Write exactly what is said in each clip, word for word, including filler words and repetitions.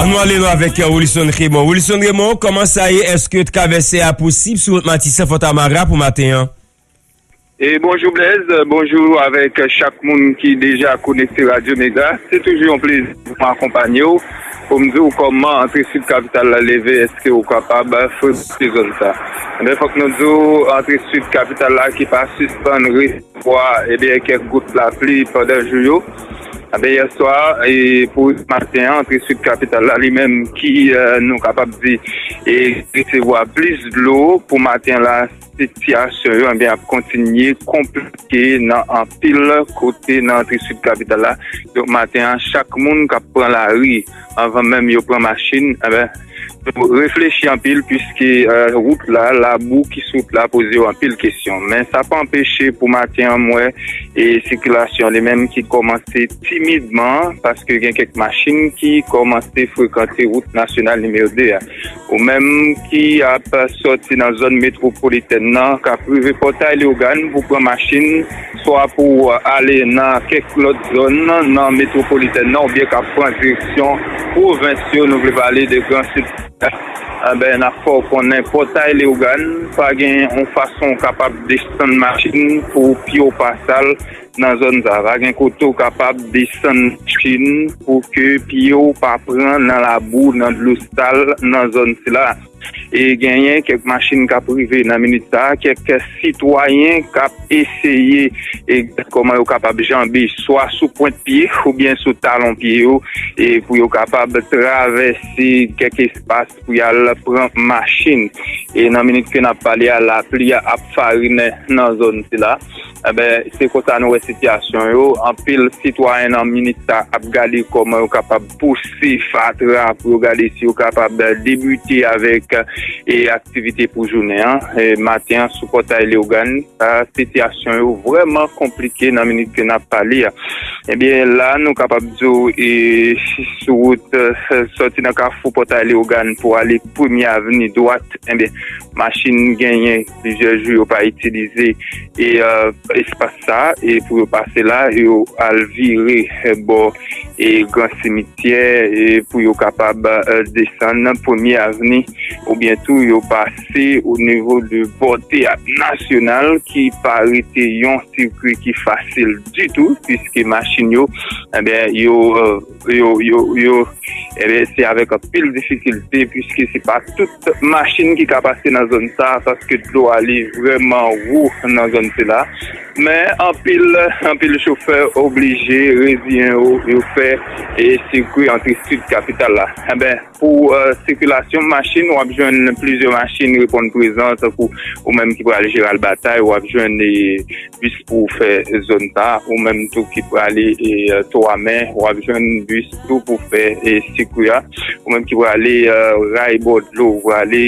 Ann ale nou avèk, euh, Wilson Raymond. Wilson Raymond, kòman sa ye? Èske travèse a posib sou wout Matisan Fontamara pou maten an? E bonjou Blaise, bonjou avèk chak moun ki deja konekte Radyo Mega. Se toujou yon plezi pou m akonpanye w, pou m di w kòman antre sid kapital la leve, èske w kapab frekante zòn sa. Ebyen, fòk nou di w, antre sid kapital la ki pa sispann resevwa, ebyen, kèk gout lapli pandan jou yo. Ebyen, yè swa, e pou maten an, antre sid kapital la, li menm ki, eh, nou kapab di, e resevwa plis dlo pou maten la, sitiyasyon yo, ebyen, ap kontinye konplike nan anpil kote nan antre sid kapital la. Donk, maten an, chak moun k ap pran lari, anvan menm yo pran machin, ebyen, yo reflechi anpil, piske, eh, wout la, labou ki sou wout la poze yo anpil kesyon. Men sa pa anpeche pou maten an, m wè, e sikilasyon li menm ki kòmanse timidman, paske gen kèk machin ki kòmanse frekante wout nasyonal nimewo de a. Ou menm ki ap sòti nan zòn metwopolitèn nan, k ap rive Pòtay Leyogàn pou pran machin, swa pou ale nan kèk lòt zòn nan metwopolitèn nan, oubyen k ap pran direksyon pwovens yo, nou vle pale de Gran Sid. Enben, n ap fè w konnen Pòtay Leyogàn, pa gen yon fason w kapab desann machin pou pye w pa sal nan zòn sa. Pa gen kote w kapab desann machin pou ke pye w pa pran nan labou, nan dlo sal, nan zòn sila. E genyen kèk machin k ap rive nan minit sa a, kèk sitwayen k ap eseye e gad kòman yo kapab janbe swa sou pwent pye oubyen sou talon pye yo, e pou yo kapab travèse kèk espas pou y al pran machin. E nan minit ke n ap pale a, lapli a ap farinen nan zòn sila. Enben, se konsa nou wè sitiyasyon yo. Anpil sitwayen nan minit sa ap gade kòman yo kapab pouse fatra pou yo gade si yo kapab debite avèk, e, aktivite pou jounen an. E, maten an, sou Pòtay Leyogàn, a, sitiyasyon yo vrèman konplike nan minit ke n ap pale a. Ebyen, la, nou kapab di w, e, sou wout, e, sòti nan kafou Pòtay Leyogàn pou ale Premye Avni dwat, ebyen, machin genyen plizyè jou yo pa itilize, e, e, espas sa, e pou yo pase la, yo al vire, e, bò, e, Gran Simityè, e pou yo kapab, e, desann Premye Avni, oubyen tou yo pase o nivo de bò Teyat Nasyonal, ki pa rete yon sikwi ki fasil ditou, piske machin yo, ebyen, yo, e, yo, yo, yo, ebyen, se avèk anpil difikilte, piske se pa tout machin ki ka pase nan zòn sa, paske dlo a li vrèman wo nan zòn sila. Men anpil, anpil chofè oblije reziyen yo, yo fè, e, sikwi antre sid kapital la. Enben, pou, e, sikilasyon machin, w ap jwenn plizyè machin reponn prezan, tankou ou menm ki pral Jeral Batay, w ap jwenn, e, bis pou fè zòn sa, ou menm tou ki prale, e, Twamen, w ap jwenn bis tou pou fè, e, sikwi a. Ou menm ki prale, e, Ray Bòdlo, ou prale,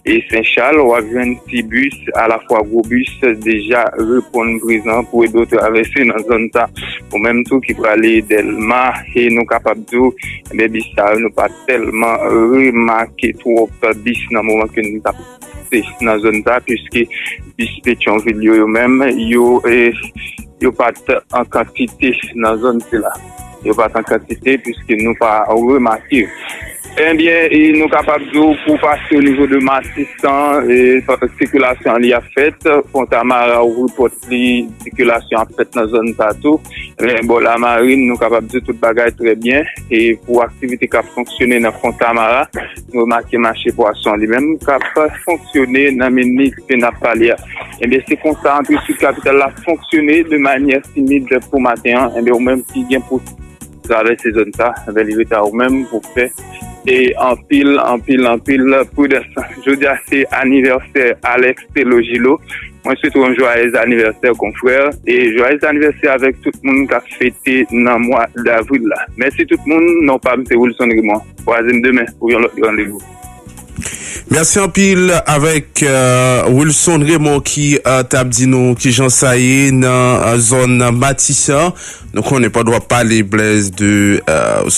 e, Sen Chal, w ap jwenn ti bis, alafwa gwo bis, deja reponn prezan pou ede w travèse nan zòn sa. Ou menm tou ki prale Dèlma, e nou kapab di w, enben, bis sa yo, nou pa tèlman remake twòp bis nan moman ke nou t ap pase nan zòn sa, piske bis Petyonvil yo, yo menm, yo, e, yo pa t an kantite nan zòn sila. Yo pa t an kantite, piske nou pa remake. Ebyen, e nou kapab di w pou pase o nivo de Matisan, e, sikilasyon li ap fèt. Fontamara ouvri pòt li, sikilasyon ap fèt nan zòn sa tou. Men bò Lamarin, nou kapab di tout bagay trè byen. E pou aktivite k ap fonksyone nan Fontamara, nou remake mache pwason li menm k ap fonksyone nan minit ke n ap pale a. Ebyen, se konsa, antre sid kapital la fonksyone de manyè timid pou maten an. Ebyen, ou menm ki gen pou travèse zòn sa, ebyen, li rete a ou menm pou fè e anpil, anpil, anpil pridans. Jodi a, se anivèsè Alex Telogilo. Mwen swete w yon jwayèz anivèsè, konfrè, e jwayèz anivèsè avèk tout moun k ap fete nan mwa davril la. Mèsi tout moun, non pa m se Wilson Raymond. Kwaze m demen pou yon lòt randevou. Mèsi anpil avèk, euh, Wilson Raymond ki, euh, t ap di nou kijan sa ye nan, euh, zòn Matisan. Nou konnen pandan w ap pale, Blaise, de, euh,